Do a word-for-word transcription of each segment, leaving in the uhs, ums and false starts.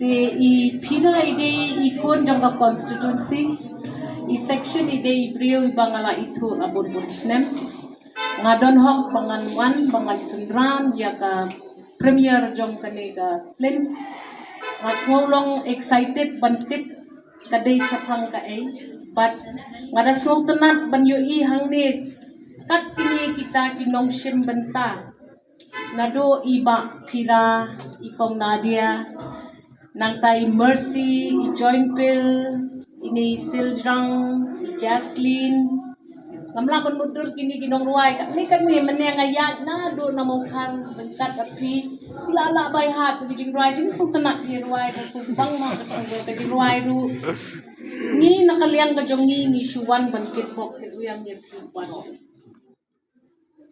I Phira i dei i khun jong ka constituency. I section i dei i briew iba nga la ithuh la bun bun snem. Nga don hok ba ngan wan ba ngan synran ïa ka premiere jong kane ka film. Nga sngew long excited ban tip ka dei shaphang kaei, but nga da sngewtynnat ban ïohi hangne kat kine kita ki nongshim bynta. Naduh i Bah Phira, i Kong Nadia, nangta i Mercy, i Joinpil, ine i Siljrang, i Jaslyn. Ngam lah ban mutdur kine ki nongrwai katne katne, mynne nga ïaid naduh na Mawkhar ryngkat bad phi. Phi la lah baihat ka jingrwai, jingsngewtynnat ki rwai, ka sngewbang ma ka sngewbang ka jingrwai ruh. Ngi na ka liang ka jong ngi ngi shu wan ban kitbok kitrwiang ïa phi baroh.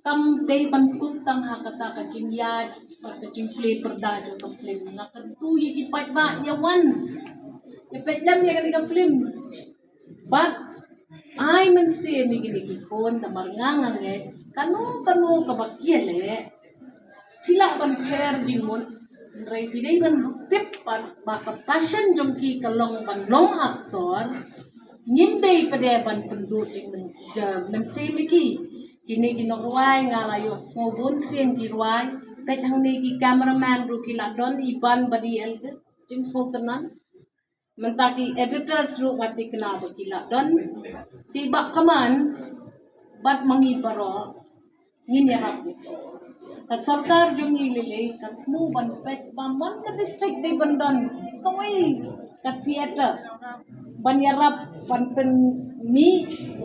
Kam dei ban kut tang ha kata ka jingïaid bad ka jingplie pyrda jong ka film. Nga kyntu ïa ki paidbah ïa wan, ïa peit lem ïa kane ka film. Bad ai mynsiem ïa kine ki khun namar nga nga ngeit kano kano kaba ki ïaleh, phi lah ban pher jingmut. Hynrei phi dei ban tip ba, ba ka passion jong ki ka long ban long actor. Ngim dei pat ban pynduh jingmynsiem ïa ki. Kine ki nongrwai nga la ïohsngew bun sien ki rwai. Peit hangne ki cameraman ruh ki la don, i Ban bad i Elvis, jingsngewtynnat. Mynta ki editors ruh nga thikna ba ki la don. Te Bah Kaman bad ma ngi baroh ngin ïarap ïa ki. Ka sorkar jong ngi lei lei ka thmu ban peit ba man ka district dei ban don kawei ka theater ban ïarap ban pynmih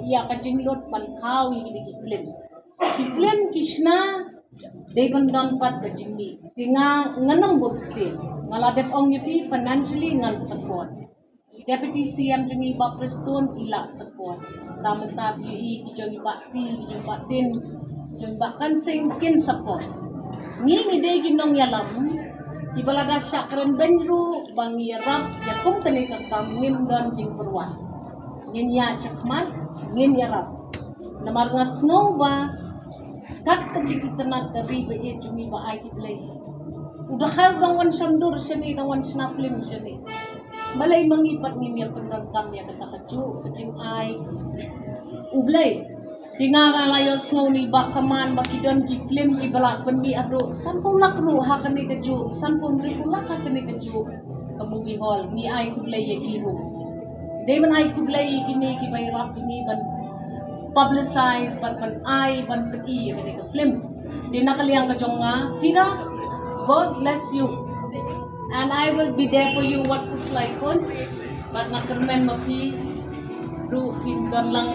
ïa ka jinglut ban thaw ïa kine ki film. Ki film ki shna dei ban don pat ka jingmih. Te nga, ngan ym bud kti. Nga la dep ong ïa phi, financially ngan support. Deputy C M jong ngi Bah Prestone i la support. Te mynta phi ïohi ki jong i Bah Ti, ki jong i Bah Tin, ki jong i Bah Kansing kin support. Ngi ngi dei ki nongïalam kiba lada shah kren beiñ ruh ba ngi ïarap ïa kum kane ka kam, ngim don jingpyrwa. Ngin ïaid shakhmat, ngin ïarap. Namar nga sngew ba kat ka jingitynnad ka ri ba ïeit jong ngi ba ai ki Blei. U dkhar dang wan shon dur shane, dang wan shna film shane. Balei ma ngi pat ngim ïa pyndonkam ïa kata kajuh ka jingai U Blei? Te nga nga la ïohsngew na i Bah Kaman ba ki don ki film kiba la pynmih haduh sanphew lak ruh ha kane kajuh, sanphew hynriewphew lak ha kane kajuh ka movie hall. Ngi ai khublei ïa ki ruh. Dei ban ai khublei ïa kine kiba ïarap ïa ngi ban publicize, ban, ban ai, ban pyni ïa kane ka film. Te na ka liang ka jong nga, Fira, God bless you. And I will be there for you, wat khuslai khun. Bad nga kyrmen ma phi ruh phin don lang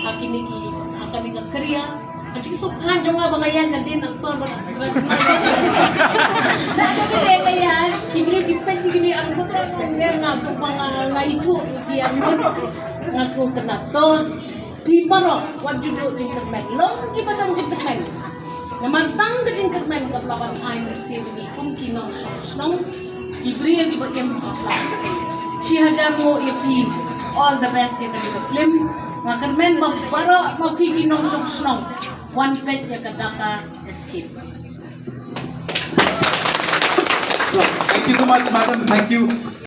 ha kine ki, ha kane ka career. Ka jingsngewkhan jong nga ba nga ïaid nadien actor bad actress. Na kata ka dei ka ïaid, ki briew ki peit kine arngut, nga sngewbha, nga ithuh ki arngut. Nga sngewtynnat. To phi baroh wat ju duh jingkyrmen. Long kiba don jingkyrmen. Namar tang ka jingkyrmen ka la ban ai mynsiem ïa ngi kum ki nongshong shnong. Ki briew kiba im ki sla. Shi hajar nguh ïa phi. All the best ïa kane ka film. Nga kyrmen ba baroh ma phi ki nongshong shnong wan peit ïa ka Daka Escape. Thank you so much, madam. Thank you.